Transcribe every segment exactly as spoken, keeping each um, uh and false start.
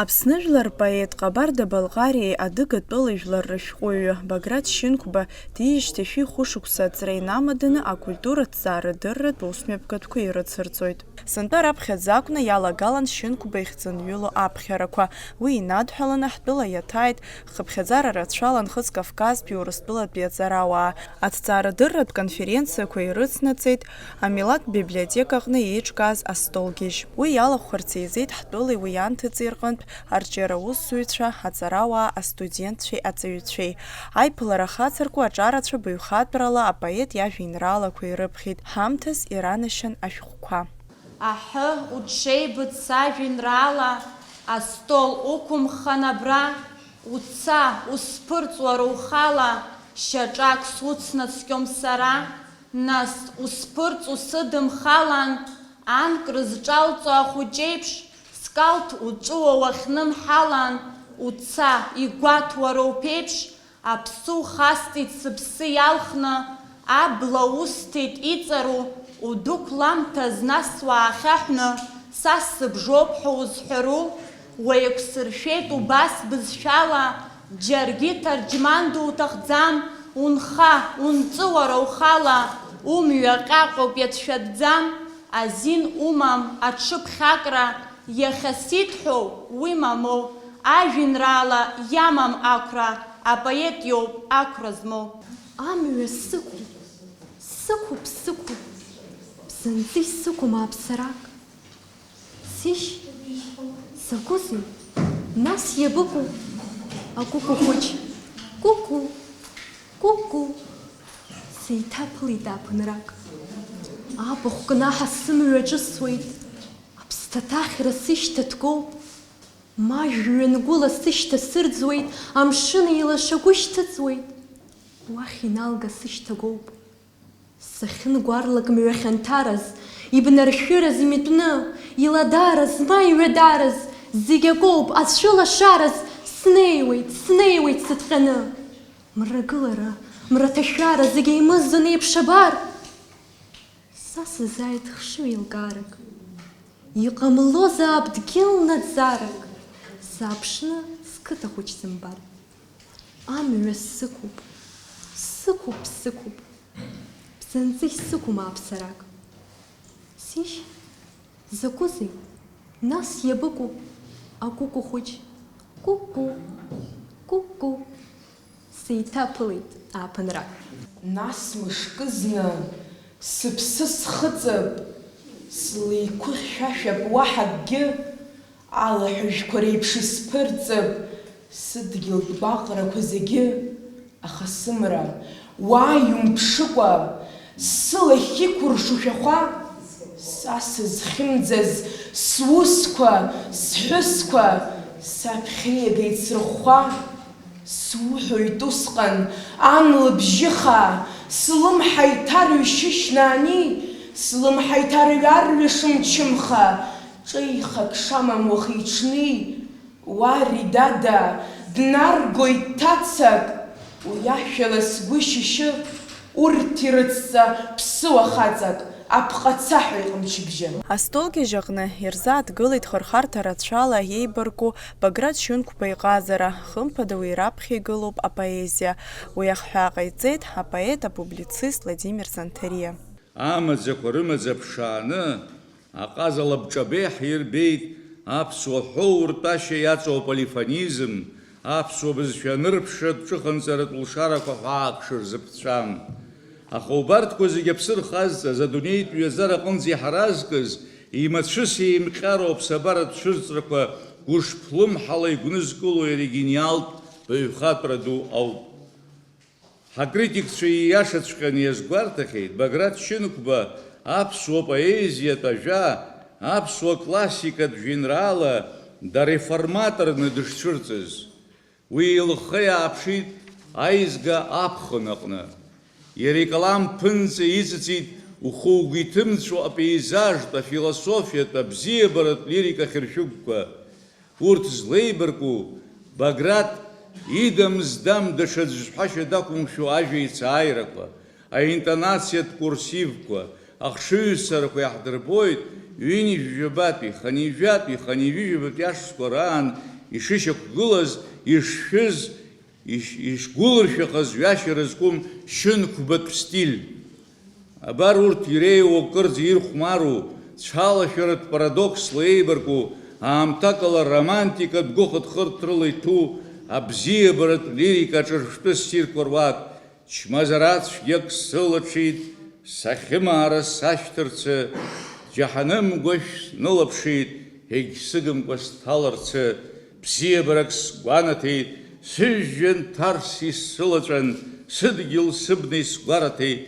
Аԥсны жәлар рпоет, Ҟабарда-Балҟариеи адыгатәылеи жәлар рышәҟәыҩҩы Баграт Шьынқәба диижьҭеи шәи хәышықәса аҵра инамаданы акультура ҭҵаарадырратә усмҩаԥгатәқәа ирыцырҵоит. Сынтәа раԥхьаӡа акәны иалагалан Шьынқәба ихьӡынҩыло аԥхьарақәа. Уи инадҳәаланы ҳтәыла иаҭааит хыԥхьаӡара рацәала Нхыҵ Кавказтәи Урыстәылатәи аҵарауаа. Аҭҵаарадырратә конференциақәа ирыцнаҵеит Амилаҭ библиотека аҟны еиҿкааз астолгьежь. Уи иалахәхарц еизеит ҳтәылеи уи анҭыҵи рҟынтә арҿиара усзуҩцәа, аҵарауаа, астудентцәеи аҵаҩцәеи. Аиԥылара ахацырку аҿарацәа баҩхатәрала апоет иажәеинраалақәа ирыԥхьеит, ҳамҭас иранашьан ашәҟәқәа. Аҳы, уҽеибыҭ сажәеинраала, астол уқәымхан абра, уца, усԥырҵ уара ухала, шьаҿак суцнаскьом сара, нас усԥырҵ усыдымхалан, анк рызҿалҵо ахәыҷеиԥш, скалҭ уҵәыуа уахьнымҳалан, уца, игәаҭ уара уԥеиԥш, аԥсы ухасҵеит сыԥсы иалхны, абла усҭеит иҵару, удәықәламҭаз нас уаахьаҳәны, са сыбжоуп ҳәа узҳәару? Уеиқәсыршәеит убас бызшәала, џьаргьы ҭарџьман дуҭахӡам, унха, унҵы уара ухала, умҩа ҟьаҟьоуп иацәшәатәӡам, азин умам аҽыԥхьакра, иахьа сидҳәоу уи мамоу, ажәеинраала иамам ақәра, апоет иоуп ақәра змоу. Амҩа сықәуп, сықәуп, сықәуп, бзанҵы исықәым ааԥсарак. Сишь, закәызеи, нас иабыкәу? Акәыкәу хәыҷ, кәыкәу, кәыкәу, сеиҭаԥылеит ааԥынрак. Абахә кнаҳа сымҩа ҿысуеит, аԥсҭаҭахьра сышьҭа ҭгоуп, ма жәҩангәыла сышьҭа сырӡуеит, амшын еилашагәы шьҭыҵуеит, уахь иналга сышьҭагоуп. Сахьынгәарлак мҩа хьанҭараз, ибнаршәыраз имитәны, иладараз, ма иҩадараз, зегь акоуп, ацәылашараз, снеиуеит, снеиуеит сыҭҟьаны. Мрагылара, мраҭашәара зегь еимызын еиԥш абар. Са сызааит хшыҩ еилкаарак. Иҟамлозаап дгьыл наӡарак. Сааԥшны сқыҭа хәыҷ сымбар. Амҩа сықәуп, сықәуп, сықәуп. Бзанҵы исықәым ааԥсарак. Сишь, закәызеи? Нас иабыкәу? Акәыкәу хәыҷ. Кәыкәу, кәыкәу. Сеиҭаԥылеит ааԥынрак. Нас мышкызны сыԥсы схыҵып, слеиқәыхьшәашәап уаҳа акгьы, алаҳәыжәқәа реиԥш исԥырҵып сыдгьылтә гәаҟрақәа зегьы, аха сымра уа иумԥшыкәа, сылахь иқәыршу шәахәа, са сызхьымӡаз сусқәа, сҳәысқәа, саԥхьа иагеит срыхәхәа. Суҳәоит усҟан, ан лыбжьы хаа, слымҳа иҭарҩ шьышьнаани, слымҳа иҭарҩ арҩаш мчымха, ҿеихак шамам уахи-ҽни. Уа Редада днаргоит ҭацак, уи ашәала сгәы шьышьы, урҭ ирыцҵа ԥсыуа хаҵак, аԥҟацаҳәа иҟамчыбжьы. Астолгьежь аҟны ирзааҭгылеит хырхарҭа рацәала иеибарку Баграт Шьынқәба иҟазара, хымԥада уи раԥхьа игылоуп апоезиа. Уи ахҳәаа ҟаиҵеит апоет, апублицист Владимир Занҭариа. Амаӡақәа рымаӡа ԥшааны, аҟаза лабҿабеиҳ ирбеит аԥсуа ҳәоуртәашьа иаҵоу аполифонизм, аԥсуа бызшәа анырԥшратә ҿыханҵаратә лшарақәа ҳәаак шырзыԥҵәам. Аха убарҭқәа зегьы аԥсы рхазҵаз, адунеитә ҩаӡара аҟынӡа иҳаразкыз, имацәыс еимҟьароу аԥсабаратә цәырҵрақәа гәышԥлымҳала игәнызкыло иара игениалтә баҩхатәра ду ауп. Ҳакритикцәа ииашаҵәҟьаны иазгәарҭахьеит, Баграт Шьынқәба аԥсуа поезиатә ажәа, аԥсуа классикатә жәеинраала дореформаторны дышцәырҵыз. Уи лхы иааԥшит аизга аԥхын аҟны. Иара икалам ԥынҵа иҵыҵит ухы-угәы иҭымҵәо апеизажтә, афилософиатә, абзиабаратә лирика хьыршәыгәқәа. Урҭ злеибарку Баграт идам-здам даҽаӡә зҳәашьа дақәымшәо ажәа ицааирақәа, аинтонациатә курсивқәа, Ахшыҩзцарақәа иаҳдырбоит ҩынҩажәабатәи, хынҩажәатәи, хынҩажәижәабатәи ашықәсқәа раан ишышьақәгылаз, ишшәыз, иш-, ишгәылыршәахаз ҩашьара зқәым шьынқәбатә стиль. Абар урҭ иреиуоу, кырӡа ирхәмару, цәалашәаратә парадоксла еибарку, аамҭакала романтикатә гәыхыҭхырҭрыла иҭәу абзиабаратә лирика аҿырԥштәы ссирқәа руак, чмазара цәгьак сылаҽит, сахьымаара сашәҭарцы, џьаҳаным гәашә снылаԥшит, егьсыгымкәа сҭаларцы, бзиабарак сгәанаҭеит, сыжәҩан ҭарс исылаҵәан, сыдгьыл сыбна исгәараҭеит,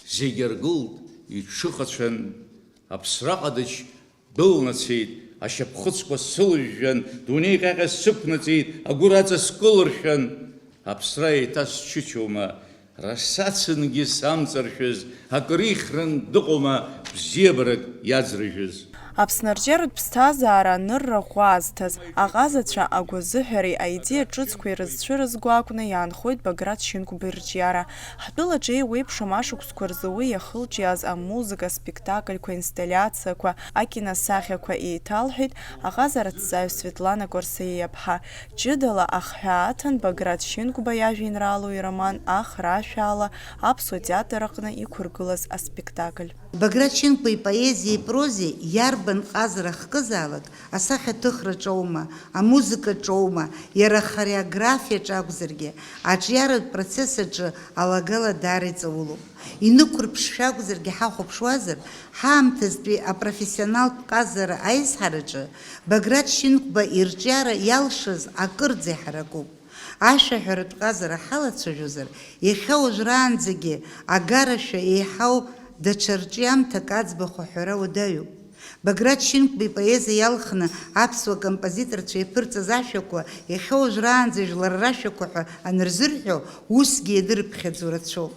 зегь аргылт, иҽыхацәан, аԥсра ҟадыџь дәылнацеит, ашьапхыцқәа сылыжәжәан, дунеи ҟьаҟьа сықәнаҵеит, агәыр аҵа скылыршәан, аԥсра еиҭа счычоума, расацынгьы самҵаршәыз, акыр ихьран дыҟоума бзиабарак иаӡрыжәыз? Аԥсны арҿиаратә ԥсҭазаара анырра ӷәӷәа азҭаз, аҟазацәа агәазыҳәареи аидеиа ҿыцқәеи рызцәырызго акәны иаанхоит Баграт Шьынқәба ирҿиара. Ҳтәылаҿы еиуеиԥшым ашықәсқәа рзы уи иахылҿиааз амузыка, аспектакльқәа, аинсталиациақәа, акиносахьақәа еиҭалҳәеит аҟазара аҭҵааҩ Светлана Кәарсеиаԥҳа. Ҷыдала ахҳәаа аҭан Баграт Шьынқәба иажәеинраалоу ироман Ахра ашәаала аԥсуа театр аҟны иқәыргылаз аспектакль. Баграт Шьынқәба ипоезиеи ипрозеи иарбан ҟазара хкызаалак, асахьаҭыхраҿоума, амузыкаҿоума, иара ахореографиаҿы акәзаргьы, аҿиаратә процесс аҿы алагала даара иҵаулоуп. Инықәырԥшшәа акәзаргьы ҳахәаԥшуазар, ҳаамҭазтәи апрофессионалтә ҟазара аизҳараҿы Баграт Шьынқәба ирҿиара иалшаз акырӡа иҳаракуп. Ашәаҳәаратә ҟазара ҳалацәажәозар, иахьа уажәраанӡагьы агарашәа еиҳау даҽа рҿиамҭак аӡбахә аҳәара уадаҩуп. Баграт Шьынқәба ипоезиа иалхны аԥсуа композиторцәа иаԥырҵаз ашәақәа, иахьа уажәраанӡа жәлар рашәақәа ҳәа анырзырҳәо, усгьы иадырԥхьаӡо рацәоуп.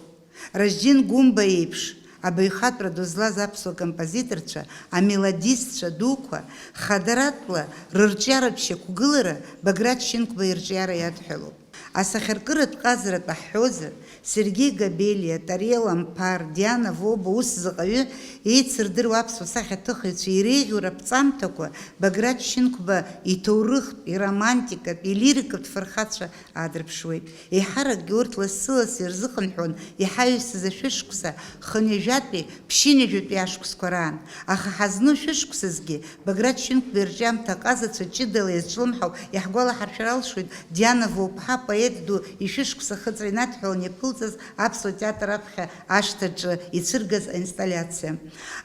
Раждин Гәымба иеиԥш, абаҩхатәра ду злаз аԥсуа композиторцәа, амелодистцәа дуқәа, хадаратәла рырҿиаратә шьақәгылара Баграт Шьынқәба ирҿиара иадҳәалоуп. Асахьаркыратә ҟазаратә аҳәозар, Сергеи Габелиа, Тариел Амԥар, Диана Воба, ус заҟаҩы еицырдыруа аԥсуа сахьаҭыхыҩцәа иреиӷьу раԥҵамҭақәа Баграт Шьынқәба иҭоурыхтә, иромантикатә, илирикатә фырхацәа аадырԥшуеит. Еиҳаракгьы урҭ лассы-лассы ирзыхынҳәуан иҳаҩсыз ашәышықәса, хынҩажәатәи, ԥшьынҩажәатәи ашықәсқәа раан. Аха ҳазну шәышықәсазгьы Баграт Шьынқәба ирҿиамҭа аҟазацәа ҷыдала иазҿлымҳау иаҳгәалаҳаршәар алшоит Диана Воуԥҳа, поет ду, ишәышықәса ахыҵра инадҳәалан иаԥылҵаз аԥсуа театр аԥхьа ашҭаҿы ицәыргаз аинсталиациа.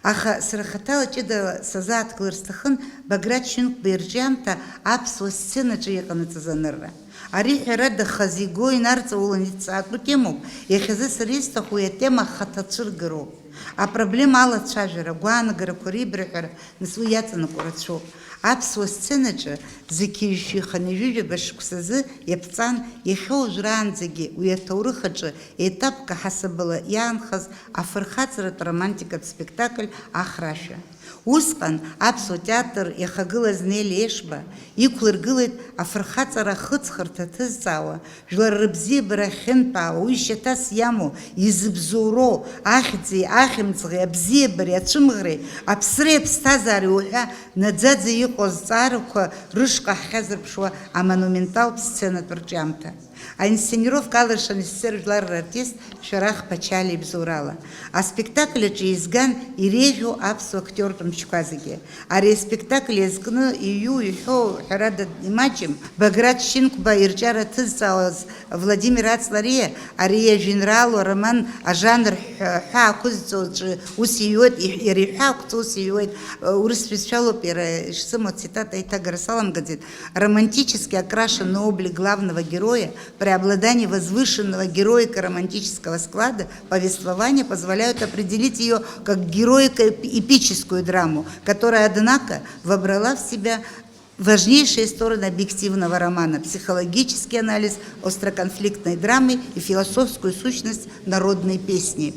Аха сара хаҭала ҷыдала сазааҭгылар сҭахын Баграт Шьынқәба ирҿиамҭа аԥсуа сценаҿы иҟанаҵаз анырра. Ари ҳәарада хазы игоу инарҵауланы иҭҵаатәу темоуп, иахьазы сара исҭаху уи атема ахаҭа цәыргароуп. Апроблема алацәажәара, агәаанагарақәа реибырҳәара, нас уи иаҵанакуа рацәоуп. Аԥсуа сценаҿы зқьи жәшәи хынҩажәижәаба шықәсазы иаԥҵан, иахьа уажәраанӡагьы уи аҭоурых аҿы етапк аҳасабала иаанхаз афырхаҵаратә романтикатә спектакль Ахрашәа. Усҟан аԥсуа театр иахагылаз Нели Ешба иқәлыргылеит афырхаҵара ахыҵхырҭа ҭызҵаауа, жәлар рыбзиабара ахьынтәаауа, уи шьаҭас иамоу, изыбзоуроу, ахьӡи, ахьымӡӷи, абзиабареи, ацәымӷреи, аԥсреи аԥсҭазаареи уҳәа наӡаӡа иҟоу азҵаарақәа рышҟа ҳхьазырԥшуа амонументалтә сценатә рҿиамҭа. Аинсценировка алыршан СССР жәлар рартист Шәарах Ԥачалиа ибзоурала. Аспектакль аҿы еизган иреиӷьу аԥсуа актиортә мчқәа зегьы. Ари аспектакль иазкны иҩу, иҳәоу, ҳәарада, имаҷым. Баграт Шьынқәба ирҿиара ҭызҵаауаз Владимир Ацлариа ари иажәеинраалоу ароман ажанр ҳәа, ҳәа ақәызҵо аҿы ус иҩуеит, иҳ-, иара иҳәа ақәҵо ус иҩуеит, урыс бызшәалоуп иара ишсымоу ацитата аиҭагара саламгаӡеит. Романтически окрашенный облик главного героя, преобладание возвышенного героико-романтического склада повествования позволяют определить её как героико-эпическую драму, которая, однако, вобрала в себя важнейшие стороны объективного романа: психологический анализ остроконфликтной драмы и философскую сущность народной песни.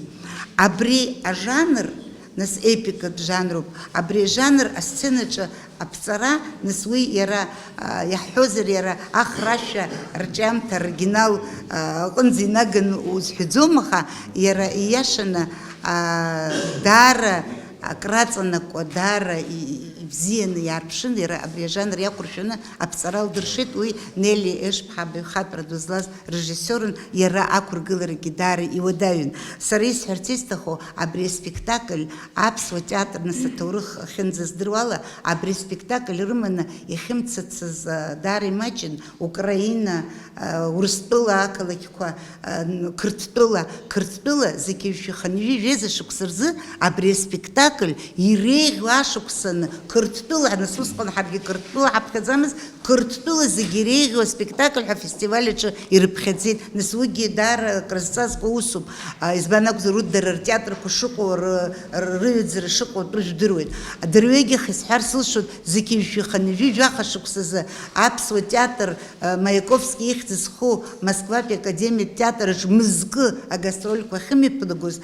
Абри ажанр, нас, епикатә жанруп, абри ажанр асценаҿы аԥҵара, нас, уи иара, а, иаҳҳәозар, иара Ахрашәа рҿиамҭа оригинал, а, аҟынӡа инаганы узҳәаӡом, аха иара ииашаны Аа, даара акраҵанакуа, даара и-, и-, ибзианы иаарԥшын, иара абри ажанр иақәыршәаны аԥҵара лдыршеит, уи Нели Ешԥҳа абаҩхатәра ду злаз режиссиорын, иара ақәыргыларагьы даара иуадаҩын. Сара исҳәарц исҭаху, абри аспектакль аԥсуа театр, нас, аҭоурых ахьынӡаздыруала, абри аспектакль рыманы иахьымцацыз, а, даара имаҷын, Украина, а, Урыстәыла ақалақьқәа, а, н-, Қырҭтәыла, Қырҭтәыла зегьы жәшәи-хынҩажәи жәеиза шықәса рзы абри аспектакль иреиӷьу ашықәсаны Қырҭтәыла, нас усҟан ҳаргьы Қырҭтәыла ҳаԥхьаӡамызт, Қырҭтәыла зегьы иреиӷьу аспектакль ҳәа афестиваль аҿы ирыԥхьаӡеит. Нас уигьы даара акрызҵазкуа усуп. А, избан акәзар, урҭ дара ртеатрқәа шыҟоу, ры-, ры-, рыҩаӡара шыҟоу атәы жәдыруеит. Адырҩегьых исҳәар сылшоит, зегьы жәшәи-хынҩажәи жәаха шықәсазы аԥсуа театр, а, Маяковски ихьӡ зху Москватәи академиатә театр аҿы мызкы агастрольқәа ахьымҩаԥнагоз,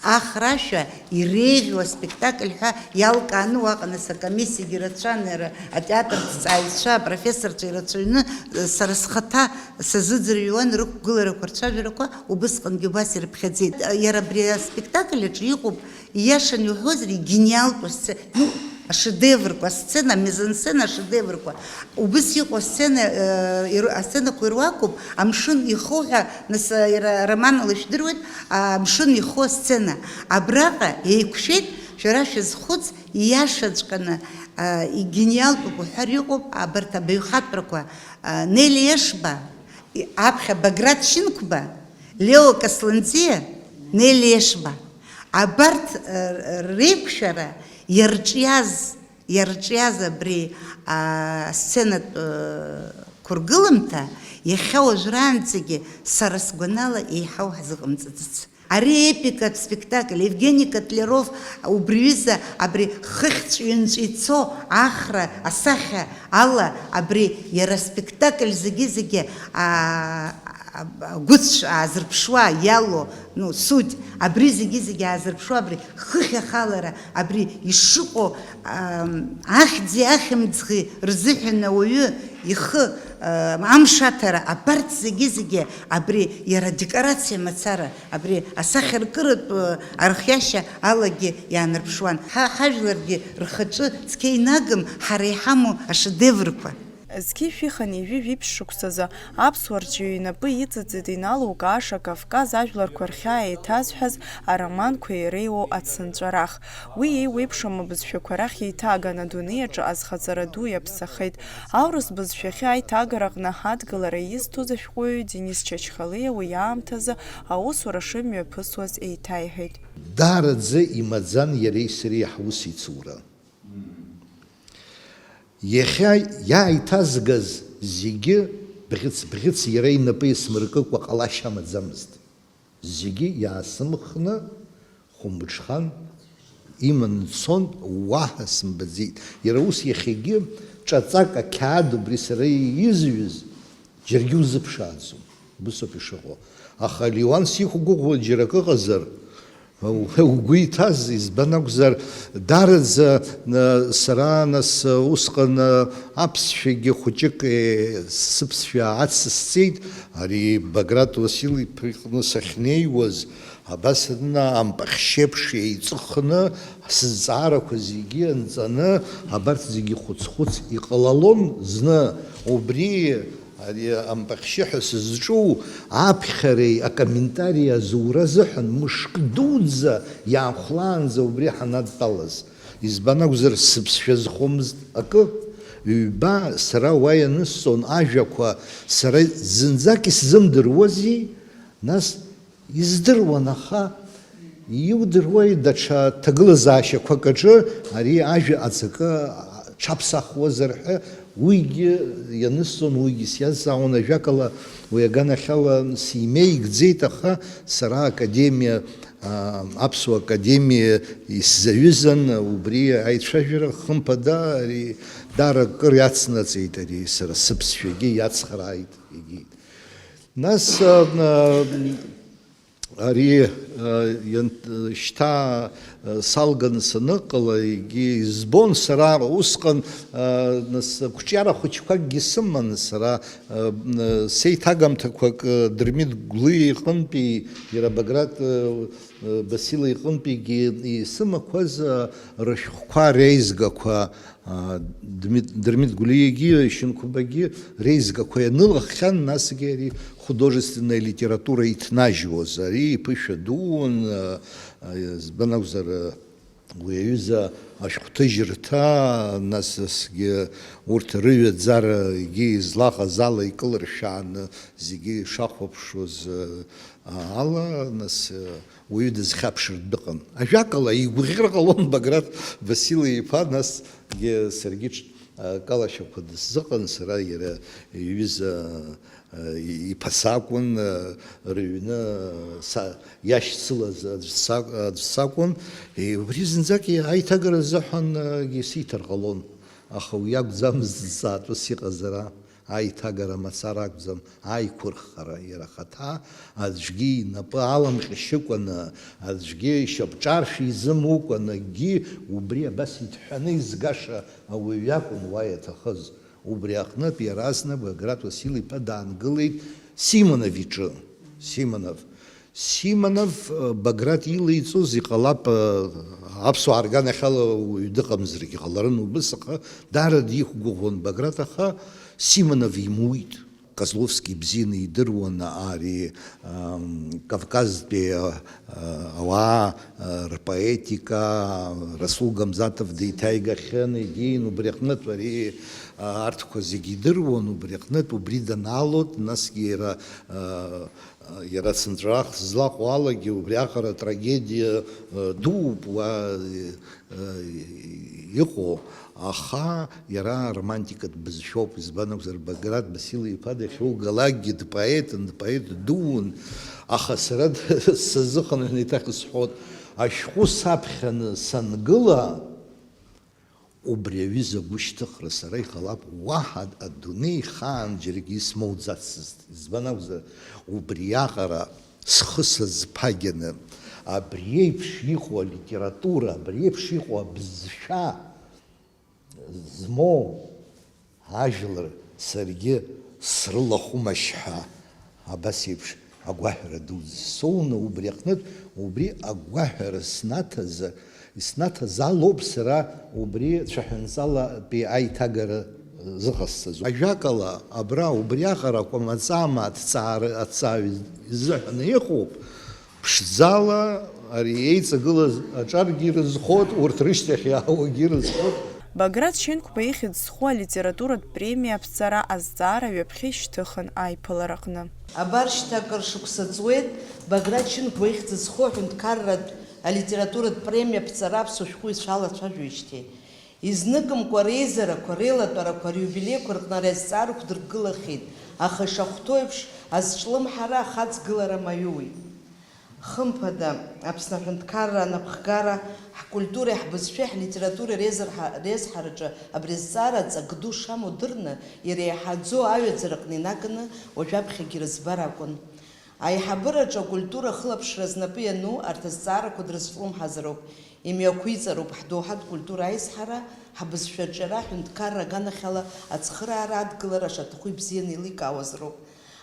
Ахрашәа иреиӷьу аспектакль ҳәа иалкааны уаҟа, нас, акомиссиагьы рацәан, иара атеатрҭҵааҩцәа, апрофессорцәа ирацәаҩны, сара схаҭа сазыӡырҩуан рықәгыларақәа, рцәажәарақәа, убысҟангьы убас ирыԥхьаӡеит. Иара абри аспектакль аҿы иҟоуп, ииашаны иуҳәозар, игениалтәу асце-, ну, ашедеврқәа, асцена, амизансцена ашедеврқәа. Убыс иҟоу асцена, э, иру-, асценақәа ируакуп, амшын иху ҳәа, нас, э, иара романала ишәдыруеит, амшын иху асцена. Абраҟа еиқәшәеит, шәара шәазхәыц, ииашаҵәҟьаны, э, игениалтәуп уҳәар иҟоуп, абарҭ абаҩхатәрақәа, э, Нели Ешба, и-, аԥхьа Баграт Шьынқәба, Лео Касланӡиа, Нели Ешба. Абарҭ, э, реиқәшәара иарҿиаз Иарҿиаз абри, аа, асценатә, ыы, қәыргыламҭа иахьа уажәраанӡагьы сара сгәанала еиҳау ҳзыҟамҵаӡац. Ари епикатә спектакль, Евгени Котляров убри ҩыза абри хыхьҵәҩанҵә ицо Ахра асахьа ала абри иара аспектакль зегьы-зегьы, аа, агәыцә аазырԥшуа иалоу, ну, суть, абри зегьы-зегьы аазырԥшуа, абри хыхь ахалара, абри ишыҟоу, ам, ахьӡи ахьымӡӷи рзыҳәан ауаҩы ихы, ам, амш аҭара, абарҭ зегьы-зегьы абри иара адекорациа мацара, абри асахьаркыратә, ы, архиашьа алагьы иаанарԥшуан. Ҳа ҳажәларгьы рхаҿы цқьа инагым ҳара иҳамоу ашедеврқәа. Зқьи жәшәи хынҩажәи жәиԥшь шықәсазы аԥсуа рҵаҩы инапы иҵыҵит иналукааша Кавказ ажәларқәа рхьаа еиҭазҳәаз ароманқәа иреиуоу ацынҵәарах. Уи еиуеиԥшым абызшәақәа рахь еиҭаган адунеи аҿы азхаҵара ду иаԥсахеит. Аурыс бызшәахьы аиҭагараҟны адгылара изҭоз ашәҟәыҩҩы Денис Чачхалиа уи аамҭазы аусура шымҩаԥысуаз еиҭаиҳәеит. Даараӡа имаӡан иареи сареи ҳусеицура. Иахьа иааиҭазгаз зегьы бӷьыц-бӷьыц иара инапы иасмыркыкәа ҟалашьа амаӡамызт. Зегьы иаасымхны, хәымҽхан иманы дцон, уаҳа сымбаӡеит. Иара ус иахьагьы ҿаҵак ақьаад убри сара изҩыз џьаргьы узыԥшааӡом. Убысоуп ишыҟоу. Аха Леуанс иқәгәыӷуа џьара акы ыҟазар, угәы иҭаз, избан акәзар, даараӡа, э, сара, нас, э, усҟан, э, аԥсшәагьы хәыҷык, э, сыԥсшәа ацысҵеит, ари Баграт Уасил-иԥа иҟны сахьнеиуаз, абас ана ампахьшьеиԥш еиҵыхны, сызҵаарақәа зегьы анҵаны, абарҭ зегьы хәыц-хәыц иҟалалон зны, убри Ари ампахьшьы ҳәа сызҿу аԥхьареи акомментариеи азура азыҳәан мышк дуӡӡа иаахәлаанӡа убри ҳанадтәалаз. Избан акәзар, сыԥсшәа зхомызт акы. Ҩба, сара уа ианысҵон ажәақәа, сара зынӡак исзымдыруази, нас Издыруан, аха иудыруеи, даҽа ҭагылазаашьақәак аҿы ари ажәа аҵакы аҽаԥсахуазар ҳәа уигьы ианысҵон, уигьы сиазҵаауан, ажәакала, уи аганахьала симеигӡеит, аха сара академиа, а, аԥсуа академиа исзаҩызан, убри аицәажәара, хымԥада, ари даара акыр иацнаҵеит, ари сара сыԥсшәагьы иацхрааит, егьит. Нас, а, а, Ари, э, иан-, шьҭа, э, салганы саныҟала, егьи избон сара усҟан, э, нас, қәҿиара хәыҷқәакгьы сыман сара, э, м, э, сеиҭагамҭақәак, э, Дырмит Гәлиа иҟынтәи, иара Баграт, э, э, Басила иҟынтәигьы исымақәаз, э, рышәҟәқәа реизгақәа, а, Дмит-, Дырмит Гәлиагьы, Шьынқәбагьы реизгақәа ианылаххьан, насгьы ари художественная литература иҭнажьуаз, ари иԥышәа дуун, а, а, избан акәзар, а, уи аҩыза ашәҟәҭыжьырҭа, насгьы урҭ рыҩаӡара егьи излаҟаз ала икылыршәааны зегьы ишахәаԥшуаз, а, ала, нас, а, уаҩы дызхьаԥшыр дыҟан. Ажәакала, игәыӷьыр ҟалон Баграт Васил-иԥа, насгьы саргьы ҽ-, а, калашәақәа дысзыҟан, сара иара иҩыза, а, и-, иԥа сакәын, а, рыҩны, а, са-, иашьцылаз аӡә са-, аӡә сакәын. И-, убри зынӡак и-, аиҭагара азыҳәан, а, сиҭар ҟалон. Аха уи акәӡамызт зҵаатәыс иҟаз ара. Аиҭагара мацара акәӡам, аиқәырхара иара ахаҭа, аӡәгьы инапы аламҟьашьыкәаны, аӡәгьы ишьапҿаршә изымукәаны, акгьы убри абас иҭҳәаны изгаша ауаҩ иакәын уа иаҭахыз. Убри аҟнытә иаразнак Баграт Васил-иԥа даангылеит Симонов иҿы. Симонов. Симонов, э, Баграт илеиҵоз иҟалап, э, аԥсуаа рганахьала уаҩ дыҟамзаргьы ҟаларын убыс, аха даара диқәгәыӷуан Баграт, аха Симонов имуит. Козловски ибзианы идыруан ари, ам, Кавказтәи, э, ауаа, э, рпоетика, Расул Гамзатов деиҭаигахьан, егьин, убри аҟнытә ари, э, арҭқәа зегьы идыруан, убри аҟнытә убри даналот, насгьы иара, э, Иара цынҵәарах злаҟоу алагьы убриаҟара атрагедиа, э, дууп уа, э, иҟоу, аха иара романтикатә бызшәоуп, избан акәзар, Баграт Басила-иԥа дахьугалакгьы дпоетын, дпоет дуун, аха сара сазыхынҳәны еиҭах исҳәот, ашәҟәы саԥхьаны сангыла, Убри аҩыза агәышьҭыхра сара иҟалап, уаҳа адунеи хаан џьаргьы исмоуӡацызт. Избан акәзар, убриаҟара схы сазԥагьаны, абри еиԥш иҟоу алитература, абри еиԥш иҟоу абызшәа змоу ажәлар саргьы срылахәымашь ҳәа абас еиԥш агәаҳәара дуӡӡа соуны, убри аҟнытә, убри агәаҳәара снаҭазар, иснаҭазаалоуп сара убри цәаҳәанҵалатәи аиҭагара зыҟасҵаз. Ажәакала, абра убриаҟара акәамаҵама аҭҵаара, аҭҵааҩ изыҳәаны иҟоуп, ԥшӡала ари еиҵагылаз аҿаргьы ирызхоит, урҭ рышьҭахь иаауагьы ирызхоит. Баграт Шьынқәба ихьӡ зху алитературатә премиа аԥҵара азҵаара ҩаԥхьа ишьҭыхын аиԥылараҟны. Абар шьҭа акыр шықәса ҵуеит, Баграт Шьынқәба ихьӡ зху аҳәынҭқарратә алитературатә премиа аԥҵара аԥсуа шәҟәыҩҩцәа алацәажәоижьҭеи. Изныкымкәа реизарақәа, реилатәарақәа, риубилеиқәа рҟны ари азҵаара ықәдыргылахьеит, аха ишахәҭоу еиԥш, азҿлымҳара ахаҵгылара маиуит. Хымԥада, Аԥсны аҳәынҭқарра анапхгара, ҳкультуреи ҳбызшәеи ҳлитературеи реизарҳа-, реизҳараҿы абри азҵаара ҵак ду шамоу дырны, иреиҳаӡоу аҩаӡараҟны инаганы уажәаԥхьагьы ирыӡбар акәын. Аиҳабыраҿы акультура ахылаԥшра знапы иану арҭ азҵаарақәа дрызҿлымҳазароуп, имҩақәиҵароуп ҳдоуҳатә культура аизҳара, ҳбызшәа аҿиара аҳәынҭқарра аганахьала ацхыраара адгылара шаҭаху ибзианы еиликаауазароуп.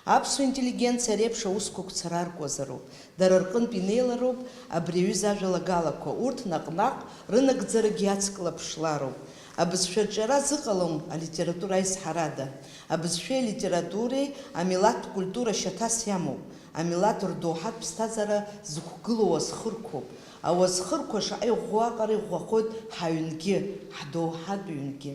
Аԥсуа интеллигенциа ари еиԥш аусқәа қәцараркуазароуп, дара рҟынтә инеилароуп абри аҩыза ажәалагалақәа, урҭ наҟ-наҟ рынагӡарагьы иацклаԥшлароуп. Абызшәа аҿиара зыҟалом алитература аизҳарада, абызшәеи алитературеи амилаҭтә культура шьаҭас иамоуп, амилаҭ рдоуҳатә ԥсҭазаара зықәгылоу уазхырқәоуп, ауазхырқәа шаҟа иӷәӷәоу аҟара иӷәӷәахоит ҳаҩнгьы, ҳдоуҳатә ҩнгьы.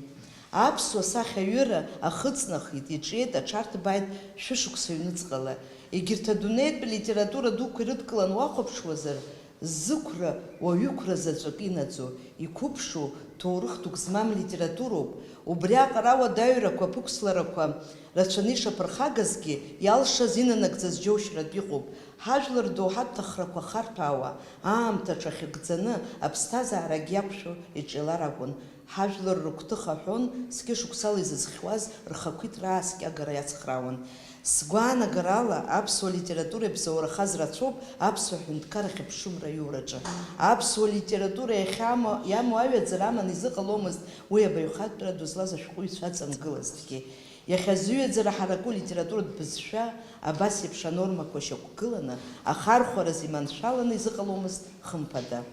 Аԥсуа сахьаҩыра ахыҵнахит, иҿиеит, аҽарҭбааит шәышықәса ҩныҵҟала. Егьырҭ адунеитә литература дуқәа ирыдкыланы уахәаԥшуазар, зықәра уаҩықәра заҵәык инаӡо, иқәыԥшу ҭоурых дук змам литературоуп. Убриаҟара ауадаҩрақәа, аԥықәсларақәа рацәаны ишаԥырхагазгьы, иалшаз, инанагӡаз џьоушьаратә иҟоуп. Ҳажәлар рдоуҳатә ҭахрақәа харҭәаауа, аамҭа аҽахьыгӡаны, аԥсҭазаарагь иақәшәо иҿиалар акәын. Ҳажәлар рыгәҭыха аҳәон, зқьышықәсала изызхьуаз рхақәиҭра ааскьагара иацхраауан. Сгәаанагарала, аԥсуа литература иабзоурахаз рацәоуп аԥсуа ҳәынҭқарахь аԥшымра аиураҿы. Аԥсуа литература иахьамоу, иамоу аҩаӡара аман изыҟаломызт уи абаҩхатәра ду злаз ашәҟәыҩҩцәа аҵангылазҭгьы. Иахьа зҩаӡара ҳараку литературатә бызшәа абас еиԥш анормақәа шьақәгыланы, ахархәараз иманшәаланы изыҟаломызт, хымԥада.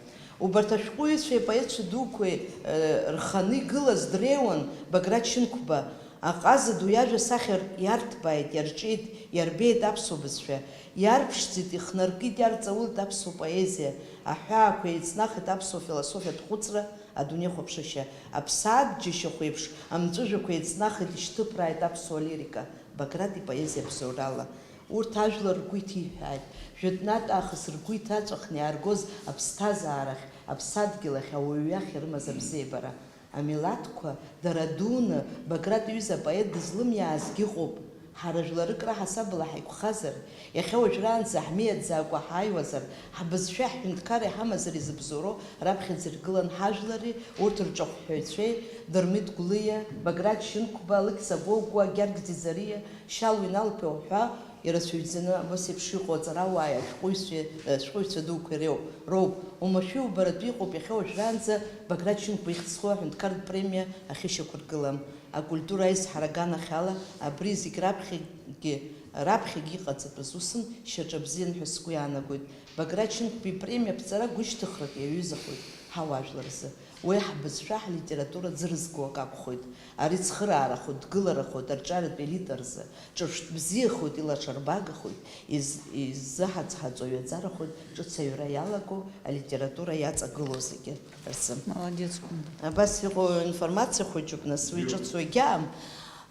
Убарҭ ашәҟәыҩҩцәеи апоетцәа дуқәеи, э, рханы игылаз дреиуан Баграт Шьынқәба. Аҟаза ду иажәа сахьа иарҭбааит, иарҿиеит, иарбеит аԥсуа бызшәа, иарԥшӡеит, ихнаркит, иарҵаулт аԥсуа поезиа, аҳәаақәа еиҵнахит аԥсуа философиатә хәыцра, адунеихәаԥшышьа, аԥсаатә џьашьахә еиԥш амҵәыжәҩақәа еиҵнахит, ишьҭыԥрааит аԥсуа лирика, Баграт ипоезиа абзоурала. Урҭ ажәлар ргәы иҭиҳәааит, жәытәнатә аахыс ргәы иҭаҵәахны иааргоз аԥсҭазаарахь, аԥсадгьыл ахь, ауаҩы иахь ирымаз абзиабара. Амилаҭқәа, дара дуны, Баграт иҩыза апоет дызлымиаазгьы ыҟоуп. Ҳара жәларык раҳасабала ҳаиқәхазар, иахьа уажәраанӡа ҳмиаӡакәа ҳааиуазар, ҳбызшәа, ҳҳәынҭқарра иҳамазар изыбзоуроу раԥхьаӡа иргылан ҳажәлари урҭ рҿахәҳәаҩцәеи, Дырмит Гәлиа, Баграт Шьынқәба, Алықьса Гогәуа, Гьаргь Ӡиӡариа, Шьалуа Инал-иԥа уҳәа, ирацәаҩӡаны абас еиԥш иҟоу аҵарауааи ашәҟәыҩҩцәеи, ашәҟәыҩҩцәа дуқәеи реу-, роуп. Уамашәа иубаратәы иҟоуп иахьа уажәраанӡа Баграт Шьынқәба ихьӡ зху аҳәынҭқарратә премиа ахьышьақәыргыла. Акультура аизҳара аганахьала абри зегь раԥхьагьы, раԥхьагьы иҟаҵатәыз усын шьаҿа бзиан ҳәа сгәы иаанагоит. Баграт Шьынқәба ипремиа аԥҵара гәышьҭыхрак иаҩызахоит ҳауаажәлар рзы. Уи ҳбызшәа, ҳлитература ӡырызго акы акәхоит. Ари цхыраарахоит, дгыларахоит арҿиаратә елита рзы, ҿырԥштә бзиахоит, илаҽарбагахоит, из-, иззыҳаҵҳаҵо иҩаӡарахоит, ҿыц аҩра иалаго алитература иаҵагылоу зегьы рзы. Молодец, Кәында. Абас иҟоу информациа хәыҷуп, нас, уи ҿыцу егьаам.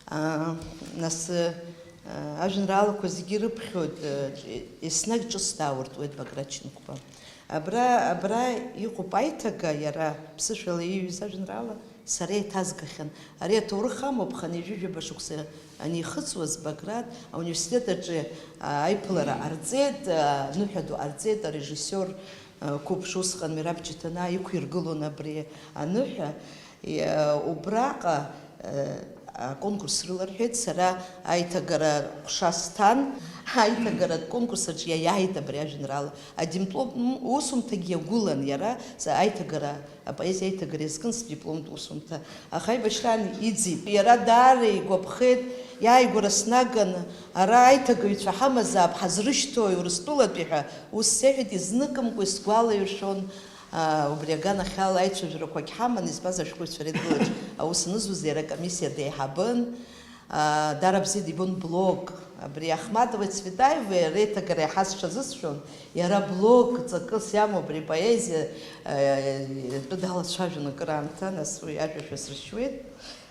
Аа, нас, аа, ажәеинраалақәа зегьы ирыԥхьоит, еснагь ҿыц даауртуеит Баграт Шьынқәба. Абра, абра иҟоуп аиҭага, иара ԥсышәала ииҩыз ажәеинраала сара еиҭазгахьан. Ари аҭоурых амоуп, хынҩажәи жәаба шықәса анихыҵуаз Баграт ауниверситет аҿы, а, аиԥылара ҟарҵеит, а, аныҳәа ду ҟарҵеит, арежиссиор, а, қәыԥш усҟан Мераб Ҷыҭанаа иқәиргылон абри аныҳәа. Иа-, убраҟа, э, аконкурс срыларҳәеит, сара аиҭагара ҟәша сҭан, аиҭагаратә конкурс аҿы иаиааит абри ажәеинраала. Адиплом, м, усумҭагьы иагәылан иара, са аиҭагара, апоезиа аиҭагара иазкын сдипломтә усумҭа. Аха аибашьраан иӡит. Иара даара игәаԥхеит, иааигәара снаганы, ара аиҭагаҩцәа ҳамазаап, ҳазрышьҭои Урыстәылатәи ҳәа, ус сеиҳәеит, изныкымкәа исгәалаиршәон. Аа, убри аганахьала аицәажәарақәагь ҳаман, избанзар, ашәҟәыҩҩцәа реидгылаҿ аус анызуаз иара акомиссиа деиҳабын. Аа, даара бзиа дибон блог. Абри Ахматовеи Цветаевеи реиҭагара иаҳа сҽазысшәон, иара блог ҵакыс иамоу абри поезиа, аа, атәы далацәажәон акыраамҭа, нас уи ажәа шәасыршьуеит.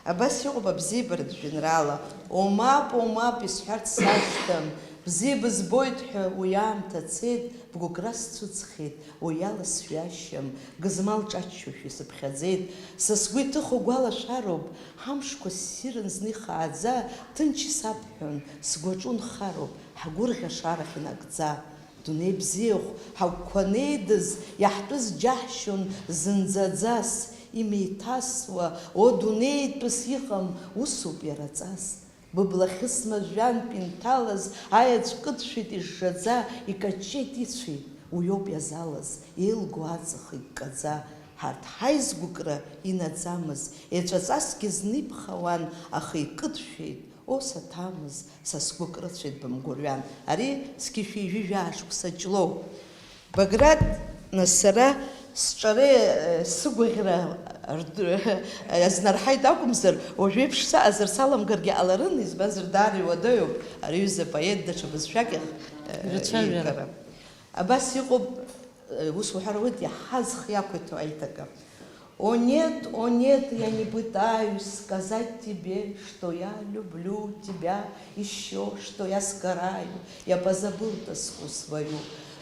Абас иҟоуп абзиабаратә жәеинраала, О, мап, о, мап, исҳәарц сашьҭам, бзиа бызбоит ҳәа уи аамҭа цеит, бгәыкра сцәыӡхьеит, уи ала сҩашьам, гызмал ҿаччошәа исыԥхьаӡеит, са сгәы иҭыхо гәалашәароуп, ҳамшқәа ссирын зны ихааӡа, ҭынч исабҳәон, сгәаҿы унхароуп, ҳгәырӷьаша арахь инагӡа. Дунеи бзиахә, ҳагәқәа неидыз, иаҳтәыз џьаҳшьон зынӡаӡас, имеиҭасуа, о, дунеитәыс иҟам, усоуп иара аҵас. Быблахьы смажәантә инҭалаз аеҵә кыдшәеит ижжаӡа, икаҷҷеит ицәеи, уиоуп иазалаз, еилго аҵых иккаӡа. Ҳарҭ ҳаизгәыкра инаӡамыз, еҵәаҵасгьы зны иԥхауан, аха икыдшәеит, О, саҭамыз, са сгәы крыцәеит бымгәырҩан. Ари зқьи шәи жәаа шықәса Ҷлоу. Баграт, нас сара сҿареи, э, сыгәаӷьра рд-, азнарҳаит акәымзар, уажәеиԥш саҟазар саламгаргьы ҟаларын, избанзар, даара иуадаҩуп ари аҩыза апоет даҽа бызшәак иах-, э, Рацәажәара. Иикара. Абас иҟоуп, э, ус уҳәар ауеит, иаҳа зхы иақәиҭу аиҭага. О нет, о нет, я не пытаюсь сказать тебе, что я люблю тебя, ещё, что я сгораю, я позабыл тоску свою.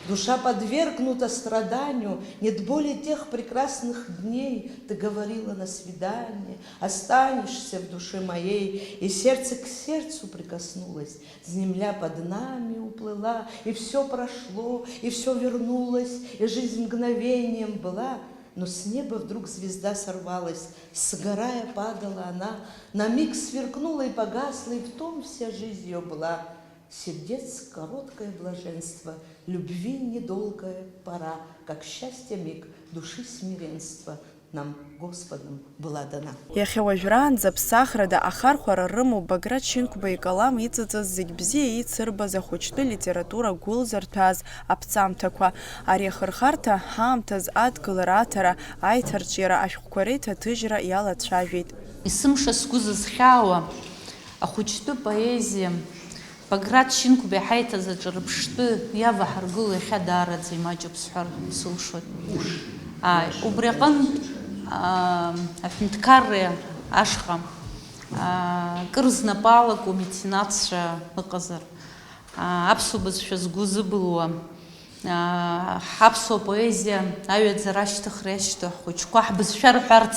Душа подвергнута страданию, нет более тех прекрасных дней, ты говорила на свидании, останешься в душе моей, и сердце к сердцу прикоснулось, земля под нами уплыла, и всё прошло, и всё вернулось, и жизнь мгновением была. Но с неба вдруг звезда сорвалась, сгорая падала она, на миг сверкнула и погасла, и в том вся жизнь её была. Сердец короткое блаженство, любви недолгая пора, как счастья миг, души смиренство нам Господом была дана. Иахьа уажәраанӡа ԥсахрада ахархәара рымоуп Баграт Шьынқәба икалам иҵыҵыз зегь бзиа еицырбаз ахәыҷтәы литература гәылзырҭәааз аԥҵамҭақәа. Ари ахырхарҭа ҳаамҭаз адгылара аҭара, аиҭарҿиара ашәҟәқәа реиҭаҭыжьра иалацәажәеит. Есымша сгәы зызхьаауа ахәыҷтәы поезиа Баграт Шьынқәба иҳаиҭаз аҿырԥштәы иаваҳаргыло иахьа даараӡа имаҷуп сҳәар сылшоит. Ааи, убри аҟынтә, аа, аҳәынҭқарра ашҟа, аа, кыр знапы алаку меценатцәа ыҟазар, аа, аԥсуа бызшәа згәы зыбылуа, аа, ҳаԥсуа поезиа аҩаӡара ашьҭыхра иашьҭоу ҳхәыҷқәа ҳбызшәа рҳәарц,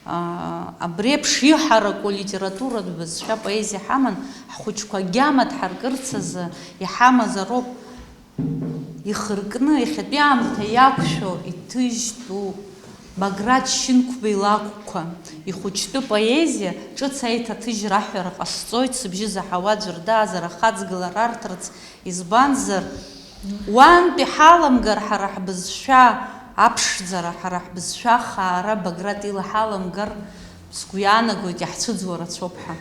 аа, абри еиԥш иҳараку литературатә бызшәа поезиа ҳаман, ҳхәыҷқәа агьама дҳаркырц азы иҳамазароуп ихыркны, иахьатәи аамҭа иақәшәо иҭыжьтәу Баграт Шьынқәба илакәқәа, ихәыҷтәы поезиа ҿыц аиҭаҭыжьра аҳәара ҟасҵоит, сыбжьы заҳауа аӡәыр даазар ахаҵгылара арҭарц, избанзар, уантәи ҳаламгар ҳара ҳбызшәа аԥшӡара, ҳара ҳбызшәа ахаара Баграт ила ҳаламгар, сгәы иаанагоит, иаҳцәыӡуа рацәоуп ҳәа.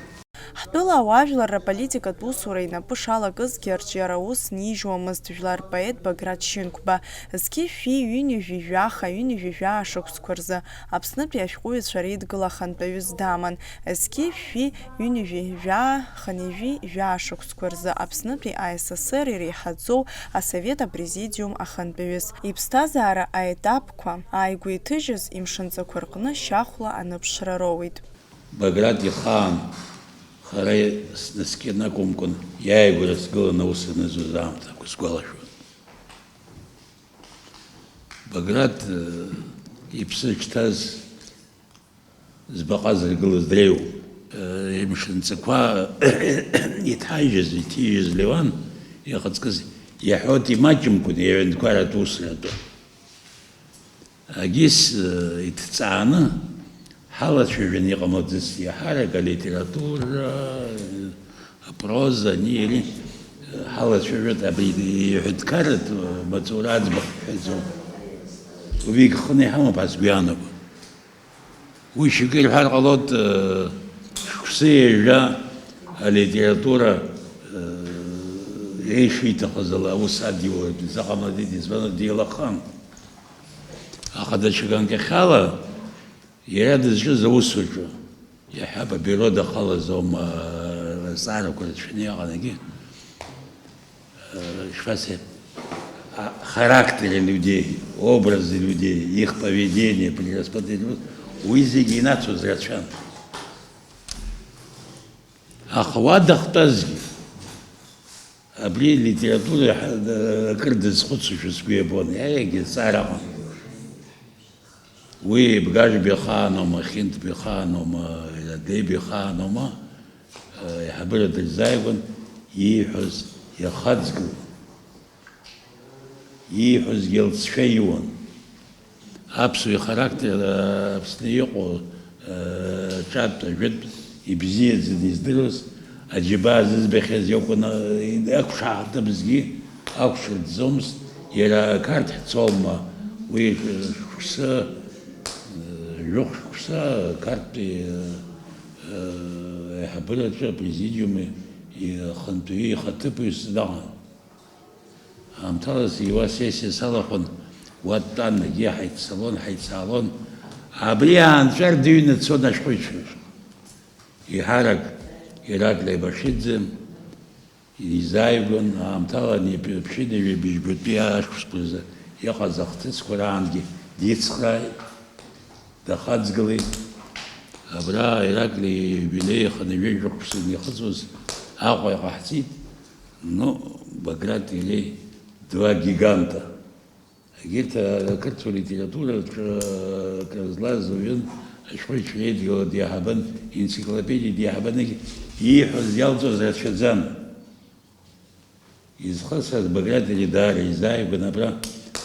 Ҳтәыла ауаажәларра аполитикатә усура инапы шалакызгьы арҿиара ус нижьуамызт жәлар рпоет Баграт Шьынқәба. Зқьи шәи ҩынҩажәи жәаха, ҩынҩажәи жәаа шықәсқәа рзы Аԥснытәи ашәҟәыҩҩцәа реидгыла ахантәаҩыс даман. Зқьи шәи ҩынҩажәи жәаа, хынҩажәи жәаа шықәсқәа рзы Аԥснытәи А С С Р иреиҳаӡоу Асовет Апрезидиум ахантәаҩыс. Иԥсҭазаара аетапқәа ааигәа иҭыжьыз имшынҵақәа рҟны шьахәла аныԥшра роуит. Баграт ихаан хара снаскьаны акәымкәан, иааигәара сгыланы аус анызуаз аамҭақәа сгәалашәон. Баграт, э, иԥсы шҭаз збаҟа зыргылаз дреиуоуп. Э, имшынҵақәа иҭҳажьыз, иҭижьыз Леуан иҟаҵкыз иаҳәоит, имаҷымкәан иаҩынтәқәаратә усура атәы. Агьыс, э, иҭҵааны ҳалацәажәан иҟамлаӡацт, иаҳарак алитература, апроза, ани, ари, э, ҳалацәажәоит, абри иҳәынҭқарратә маҵура аӡбахә ҳҳәаӡом. Убри гханы иҳамоуп ҳәа сгәы иаанагоит. Уи шьоукы ирҳәар ҟалоит, э, шықәса ҩажәа алитература, э, ишиҭахыз ала аус адиулартә изыҟамлаӡеит, избан, деилахан. Аха даҽа ганкахьала иара дызҿыз аусураҿы, иаҳҳәап, абиуро дахалаз аума, азҵаарақәа рацәаны иҟан, егьи, э, ишԥасеи, а, характер людей, образ людей, их поведение, прераспределение, уи зегьы инацоз рацәан. Аха уа дахьтәазгьы, абри литература ҳа-, акыр дазхәыцуашәа сгәы иабон, иаиагьы азҵаара аҟан. Уи Бгажәба ихааноума, Хьынтба ихааноума, Радеиба ихааноума, аиҳабыра дырзааигәан, ииҳәоз иахаҵгылон. Ииҳәозгьы алҵшәа иуан. Аԥсуа ихарактер, а, Аԥсны иҟоу, а, ҿатә, жәытә ибзиаӡаны издыруаз, аџьабаа зызбахьаз иакәын, а, иақәшаҳаҭымызгьы, ақәшырӡомызт, иара Қарҭ ҳцома, уи шықәса, а, жәохә шықәса Қарҭтәи, а, а, аиҳабыраҿы апрезидиуми ихантәаҩы ихаҭыԥуаҩыс дыҟан. Аамҭала сиуа асессиа салахәын, уа дтәан, егьи ҳаиццалон, ҳаицаалон. Абри аанҵәар дыҩны дцон ашәҟәыҩҩцәа рышҟа. Еиҳарак Ираклиа Башиӡе изааигәан, аамҭала ани ԥшьынҩажәи быжьбатәи ашықәсқәа рзы иҟаз ахҭысқәа раангьы дицхрааит. Дахаҵгылеит. Абра Ираклиа ииубилеи хынҩажәи жәохә шықәса инихыҵуаз Аҟәа иҟаҳҵеит. Ну, Баграт иареи два гиганта. Егьырҭ ақырҭуа литератураҿы акры злаз уаҩын, ашәҟәыҩҩцәа реидгыла диаҳабын, енциклопедиа диаҳабын, егьи ииҳәоз иалҵуаз рацәаӡан. Изхысыз Баграт иара даара изааигәан, абра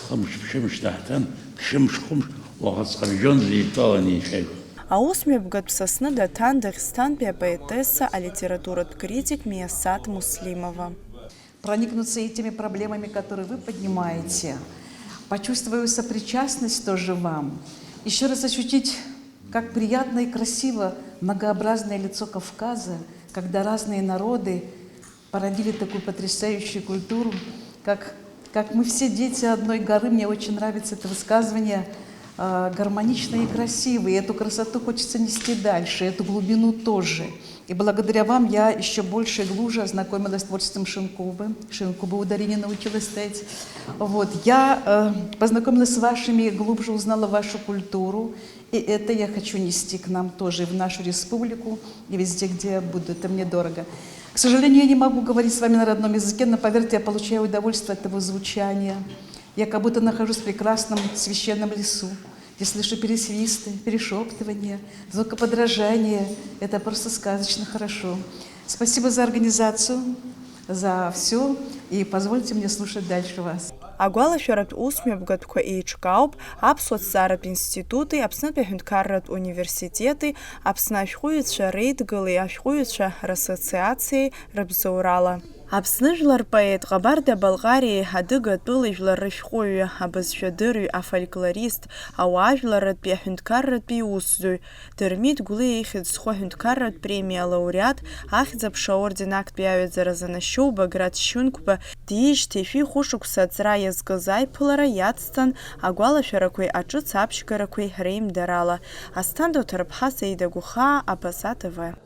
хымш-ԥшьымш даҳҭан, ԥшьымш-хымш, Уаха ҵхыбжьон зеидтәаланы еицәажәо. Аусмҩаԥгатә Сасны даҭан Дагестантәи апоетесса, алитературатә критик Миасаҭ Муслимова. Проникнуться этими проблемами, которые вы поднимаете, почувствовать сопричастность тоже вам, еще раз ощутить, как приятно и красиво многообразное лицо Кавказа, когда разные народы породили такую потрясающую культуру, как, как мы все дети одной горы. Мне очень нравится это высказывание, а, гармоничные и красивые. Эту красоту хочется нести дальше, эту глубину тоже. И благодаря вам я еще больше и глубже ознакомилась с творчеством Шинкубы. Шинкубы ударение научилась ставить. Вот. Я э, познакомилась с вашими, глубже узнала вашу культуру. И это я хочу нести к нам тоже, в нашу республику, и везде, где я буду. Это мне дорого. К сожалению, я не могу говорить с вами на родном языке, но поверьте, я получаю удовольствие от его звучания. Я как будто нахожусь в прекрасном священном лесу. Я слышу пересвисты, перешептывания, звукоподражание. Это просто сказочно хорошо. Спасибо за организацию, за все, и позвольте мне слушать дальше вас. Агәалашәаратә усмҩаԥгатәқәа еиҿкаауп Аԥсуа ҭҵааратә институти, Аԥснытәи аҳәынҭқарратә университети, Аԥсны ашәҟәыҩҩцәа реидгылеи ашәҟәыҩҩцәа рассоциациеи рыбзоурала. Аԥсны жәлар поет, Ҟабарда-Балҟариеи Адыгатәылеи жәлар рышәҟәыҩҩы, абызшәадырҩ, афольклорист, ауаажәларратәи аҳәынҭқарратәи усзуҩ, Дырмит Гәлиа ихьӡ зху аҳәынҭқарратә премиа алауреат, Ахьӡ-аԥша аорден актәи аҩаӡара занашьоу Баграт Шьынқәба диижьҭеи шәи хәышықәса аҵра иазкыз аиԥылара иацҵан агәалашәарақәеи аҿыц аԥшьгарақәеи реимдарала. Асҭанда Оҭарԥҳа, Саида Гәхаа, Абаза Т В.